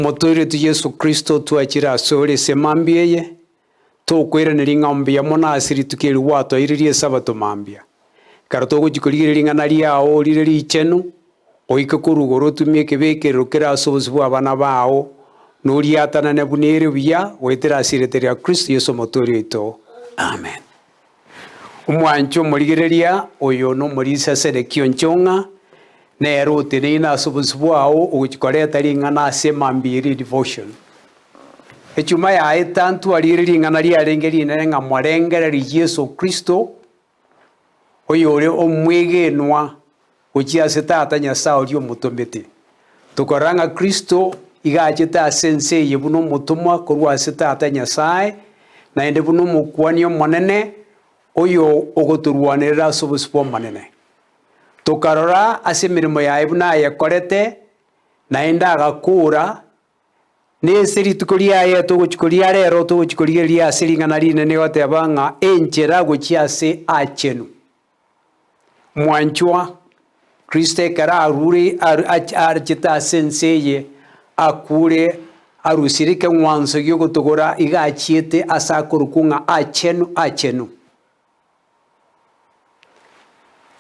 Omotoeretu Yeso Kristo, twachire asore ase mambia eye, tokoiraneria ng'a mbuya mono ase rituko eri gwatoeire ri'Esabato mambia. Ekero togochia korigereria ring'ana riao rire richenu, oike korwa igoro otumie ekebekerero kere ase obosio bw'abana bao, na oriatanane buna ere buya, goetera ase erieta ria Kristo Yeso Omotoori oito. Amen. Omwanche omorigereria oyo nomorisia Sedekia Onchong'a, nere oteneine ase obosio bwao ogochia koreta ring'ana ase emambia eria devotion. Echuma yaye tantwarire ring'ana riarenge rinene ng'a morengererie Yeso Kristo, oyore omwegenwa gochia ase Tata Nyasae oria omotomete. Tokorora ng'a Kristo iga achete ase ense eye buna omotomwa korwa ase Tata Nyasae, naende buna Omokuani Omonene oyo ogotorwanerera ase obosio bw'Omonene. Tokarora ase emeremo yaye buna ayekorete, naende agakora, na ase rituko riaye togochia koria rero togochia korigereria ase ring'ana rinene goteba ng'a enchera gochia ase aachenu. Mwanchwa, Kristo ekero arure achete ase ense eye, akure, arusire ekeng'wanso gi'ogotogora, iga achiete ase akorokwa ng'a Aachenu, Aachenu.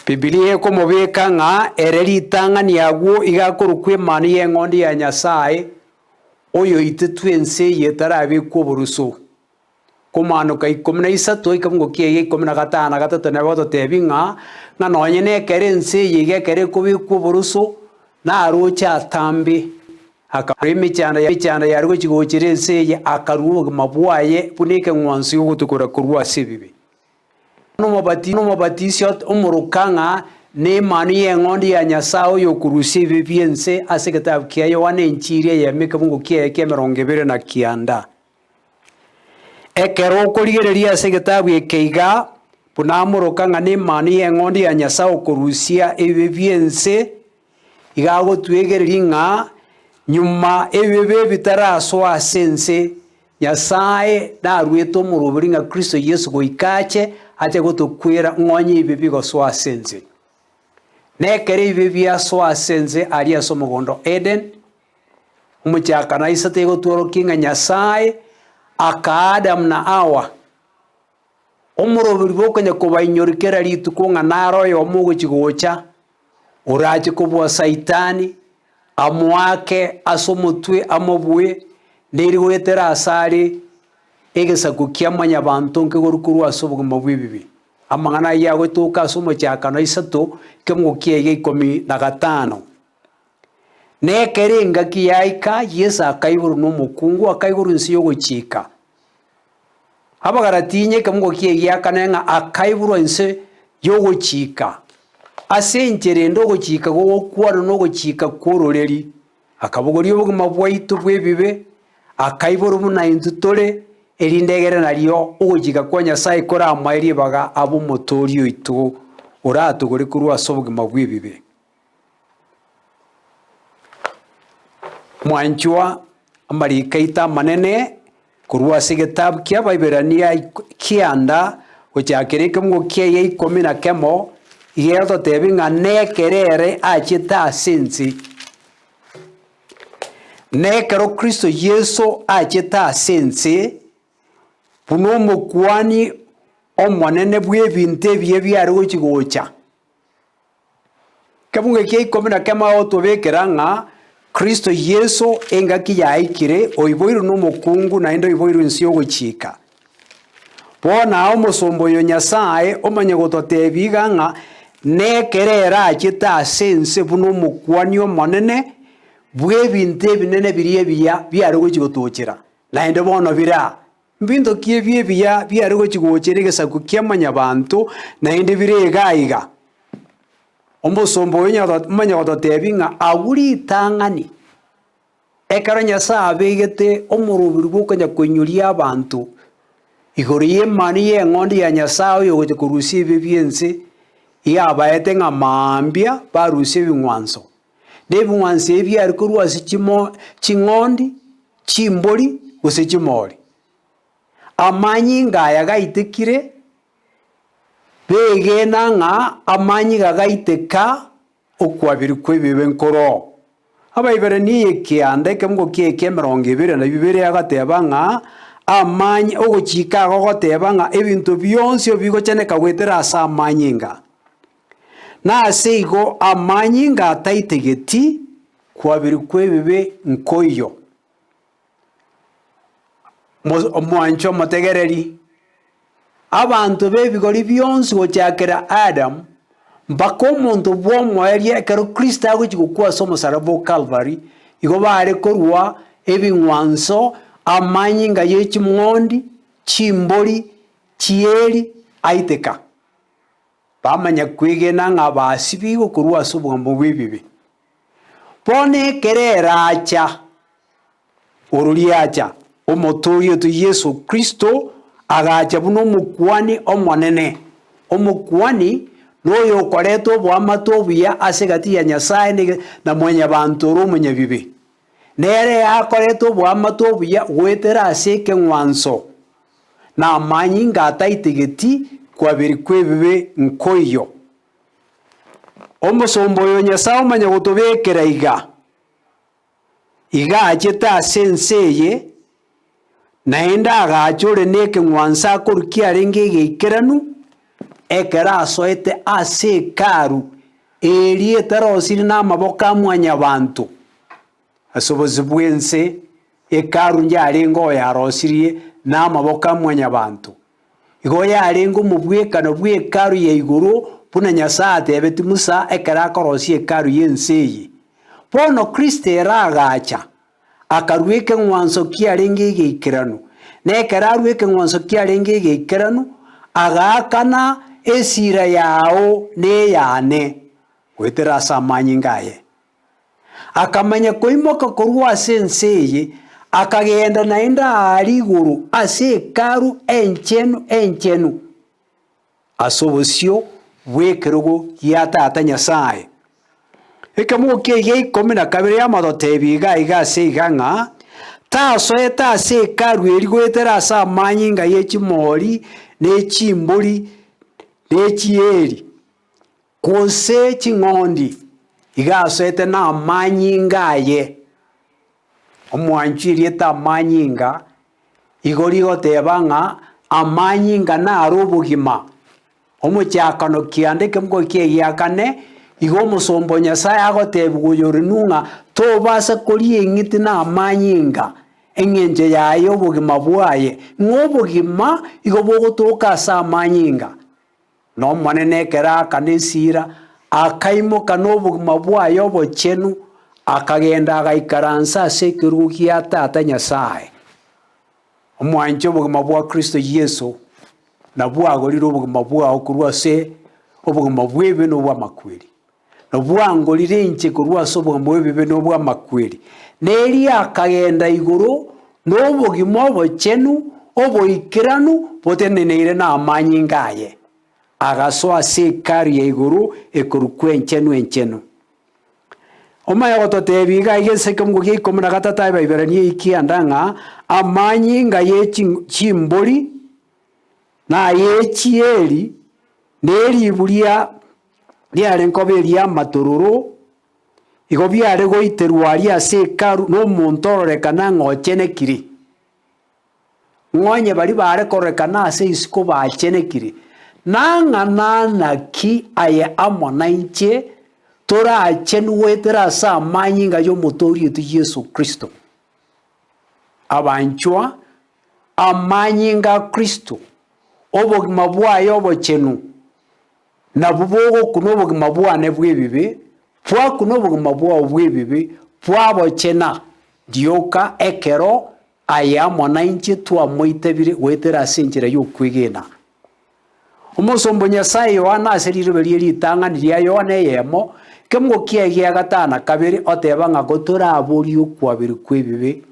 Bibilia ekomobeka ng'a ere ritang'ani agwo iga akorokwa Emanu y'Eng'ondi ya Nyasae, oyoitetwe ense eye etarabekwa oboruso. Komanoka 13 ekemungo kiaye 15 nabo ototebi ng'a, ng'a nonye nekero ense eye iga ekero ekobekwa oboroso, naroche atambe, akarua emechando emechando yare gochi gochera ense eye, akarua obogima bwaye buna ekeng'wanso gi'ogotukora korwa ase ebibe. Nomobati nomobatisi omoroka ng'a n'Emanu y'Eng'ondi ya Nyasae oyokorusia ebibe bi'ense ase egetabu kia Yohana Enchiri eyemo ekebungo kiaye kia 29. Ekero okorigereria ase egetabu eke iga, buna amoroka ng'a n'Emanu y'Eng'ondi ya Nyasae okorusia ebibe bi'ense, iga agotwegereria ng'a nyuma ebibe bitarasoa ase ense, Nyasae naruete omoroberi ng'a Kristo Yeso goika ache, ache gotokwera ng'onye ebibe bigosoa ase ense. Na ekero ebibe biasoa ase ense aria ase omogondo o Eden, Omochakano aise tegotworokia ng'a Nyasae akaa Adamu na Hawa omoroberi bw'okonya kobainyoria kera rituko ng'a nare oyomo ogochia gocha, orache kobua Saitani, amoake ase omotwe amobue, neri goetera asare egesaku kia mwanyabanto nkegoru korwa ase obogima bw'ebibe. Amang'ana ayio agotoka ase omochakano isato, ekemungo kiaye ikomi na gatano. Na ekero engaki yaika, Yeso akaiborwa nomokungu, akaigorwa inse y'ogochika. Abagalatinya ekemungo kiaye giakane ng'a akaiborwa inse y'ogochika. Ase enchera ende ogochika gogokwana nogochika kw'ororeri, akabogoria obogima bwaito bw'ebibe, akaiborwa buna intwe tore, erinde egere nario ogochika kwa Nyasae koramoe ribaga abe Omotoori oito oratogore korwa ase obogima bw'ebibe. Mwanchwa amariko aito amanene korwa ase egetabu ki'Abaiberania kianda gochakera ekemungo kiaye ikomi na kemo, iga egototebia ng'a nekero ere achete ase ense. Na ekero Kristo Yeso achete ase ense, buna omokuani omonene bw'ebinto ebiya biare gochi gocha. Ekebungo ekia ikomi na kemo agotobekera ng'a Kristo Yeso engaki yaikire, oiboirwe nomokungu naende oiboirwe inse y'ogochika. Bono aa omosomba oyo Nyasae omanye gototebia iga ng'a nekero ere achete ase ense buna omokuani omonene bw'ebinto ebinene biria ebiya biare gochia gotochera, naende bono bire aa. Mbinto ki ebi ebiya biare gochia gochera egesaku kia mwanyabanto, naende bire iga iga? Omosomba oyo omanye gototebia ng'a agwo ritang'ani, ekero Nyasae abegete omoroberi bw'okonya koinyoria abanto igoro y'Emanu y'Eng'ondi ya Nyasae oyogocha korusia ebibe bi'ense, iga abaete ng'a mambia barusie ebing'wanso. Na ebing'wanso ebi biare korwa ase chimo ching'ondi, chimbori, gose chimori. Amanyinga aya gaitekire, begena ng'a amanyiga gaiteka okwaberwa kw'ebibe nkoroo. Abaiberania ekianda ekemungo kiaye ki'emerongo ebere na bibere agateba ng'a amany ogochika agogoteba ng'a ebinto bionsi obigocheneka goetera ase amanyinga. Na ase igo amanyinga ataitegeti kwaberi kw'ebibe nkoiyo. Omwanche omotegereri, abanto b'ebigori bionsi gochakera Adamu mpaka omonto bw'omoerio ekero Kristo agochia gokwa ase omosaraba o Kalvari, igo bare korwa ebing'wanso, amanyinga ye ching'ondi, chimbori, chieri, aiteka. Bamanya kwegena ng'a basibigwe korwa ase obwambo bw'ebibe. Bono ekero eracha, ororiacha, Omotooria oito Yeso Kristo agacha buna Omokuani Omonene. Omokuani noyokoreta oboamate obuya ase egati ya Nyasae na mwanyabanto ore omonyabibe. Nere akorete oboamate obuya goetera ase ekeng'wanso, na amanyinga ataitegeti kwaberi kw'ebibe nkoiyo. Omosomba oyo Nyasae omanye gotobekera iga, iga achete ase ense eye, naende agacha ore nekeng'wanso akorwa kiarenge egeikeranu, ekero asoete ase Hekalu eria etarosiri namaboko a mwanyabanto. Ase obosio bw'ense, Hekalu yarenge oyarosirie namaboko a mwanyabanto. Igo yarenge omobwekano bw'Hekalu ya igoro, buna Nyasae atebetie Musa ekero akorosia Hekalu y'ense eye. Bono Kristo ere agacha, akarua ekeng'wanso kiarenge egeikeranu, na ekero arua ekeng'wanso kiarenge egeikeranu, agaakana esira yao na eyane goetera ase amanyinga aye. Akamanya koimoka korwa ase ense eye, akagenda naende aaria igoro ase Hekalu enchenu enchenu, ase obosio bw'ekerogo gia Tata Nyasae. Ekemogo kiaye gia ikomi na kabere yamototebia iga iga ase iga ng'a, tasoete ase Hekalu eria goetera ase amanyinga ye chimori, ne chimbori, ne chieri. Gose ching'ondi iga asoete namanyinga aye. Omwanchi erieta amanyinga, igo rigoteba ng'a amanyinga naro obogima. Omochakano kianda ekemogo kiaye gia kane, igo omosomba o Nyasaye agotebiwa oyore nu ng'a tobasa koria eng'iti na amanyinga, eng'encho yaye obogima bwaye, ng'a obogima igo bogotoka ase amanyinga. Na Omonene ekero aakana esira, akaimoka nobogima bwaye obochenu, akagenda agaikaransa ase ekerogo gia Tata Nyasae. Omwanche obogima bwa Kristo Yeso, nabwo agorire obogima bwao korwa ase obogima bw'ebibe na obw'amakweri. Na bwangorire inche korwa ase obogima bw'ebibe na obw'amakweri. Na erio akagenda igoro nobogima obochenu oboikeranu boteneneire namanyinga aye, agasoa ase Hekalu ya igoro ekorokwa Enchenu Enchenu. Omanye gototebia iga iga ase ekemungo gia ikomi na gatato Abaibirania ekianda ng'a amanyinga ye chimbori na aye chieri na eribu ria riare nkoba eri'amatororo, igo biare goiterwa aria ase Hekalu na omonto ororekana ng'a ochenekire. Ng'a onye baria baare kororekana ase isiko bachenekire, nang'ana naki aye amo nainche torachenwe goetera ase amanyinga y'Omotoori oito Yeso Kristo. Abanchwa, amanyinga a Kristo, obogima bwaye obochenu, Nabwo bogokuna obogima bwane bw'ebibe, bwakuna obogima bwao bw'ebibe, bwabochena rioka ekero aye amo nainche twamoitabire goetera ase enchera y'okwegena. Omosomba o Nyasae Yohana ase rirobe rie ritang'ani ria Yohana eyemo, ekemogo kiaye gia gatano na kabere, oteba ng'a gotoraborie okwaberwa kw'ebibe,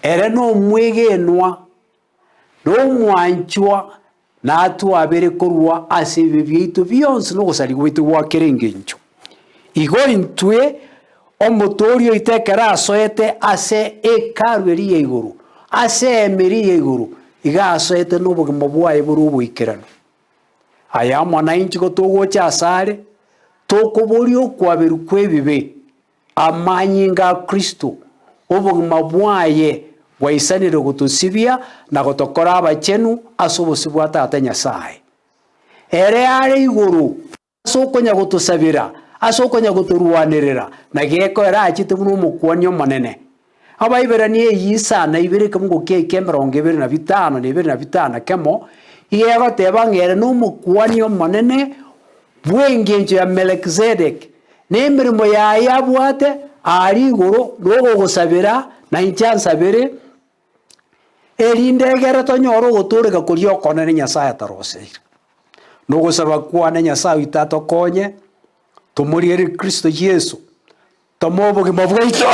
ere nomwegenwa, nomwanchwa, Natwabere korwa ase ebibe biaito bionsi na ogosaria gwaito gwa kera engencho. Igo intwe, Omotooria oito ekero asoete ase Hekalu eria ya igoro, ase eema eria ya igoro, iga asoete nobogima bwaye bore oboikeranu. Aye amo nainche igo togocha asare, tokoboria okwaberwa kw'ebibe. Amanyinga a Kristo, obogima bwaye bwaisanire gotosibia na gotokora abachenu ase obosio bwa Tata Nyasae. Ere are igoro ase okonya gotosabera, ase okonya gotorwanerera, na geko ere achete buna Omokuani Omonene. Abaiberania eyio isano na ibere ekemungo kiaika 25 na ibere na bitano na kemo, igo egoteba ng'a ere n'Omokuani Omonene bw'engencho ya Melkizedeki, na emeremo yaye abwate aaria igoro nogogosabera, na inche ansabere, erinde egere tonyore ogotooreka koria okonene Nyasae ataroseire. Nogosaba kwane Nyasae oito atokonye, tomorigererie Kristo Yeso, tomoe obogima bwaito,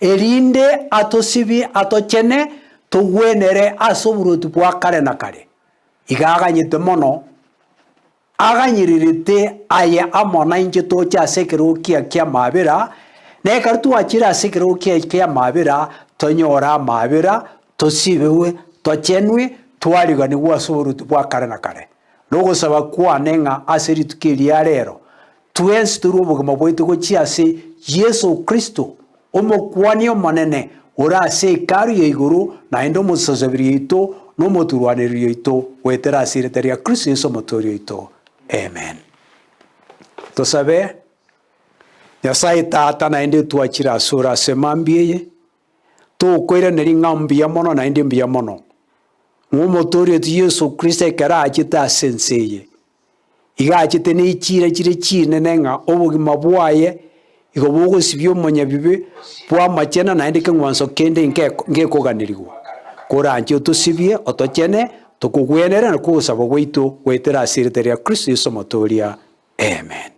erinde atosibie atochene, togwenere ase oboruoti bwa kare na kare. Iga aganyete mono, aganyererete aye amo nainche toche ase ekerogo kia ki'amaabera, na ekero twachire ase ekerogo kia ki'amaabera, tonyore amaabera, tosibigwe, tochenwe, twariganigwe ase oboruoti bwa kare na kare. Na ogosaba kwane ng'a ase rituko eri ria rero, twensi torue obogima bwaito gochia ase Yeso Kristo, Omokuani omonene ore ase Hekalu ya igoro, naende omosasabiri oito na omoturwanereri oito, goetera ase erieta ria Kristo Yeso Omotoori oito. Amen. Tosabe, Nyasae Tata, naende twachire asore ase mambia eye, tokoiraneria ng'a mbuya mono naende mbuya mono, ng'a Omotoori oito Yeso Kristo ekero achete ase ense eye, Iga achete ne chiira chire chinene ng'a obogima bwaye igo bogosibia omonyabibe bw'amachena naende keng'wanso kende ngekoganerigwa. Koranche otosibie otochene, tokogwenere na kogosaba gwaito goetera ase erieta ria Kristo Yeso Omotoria. Amen.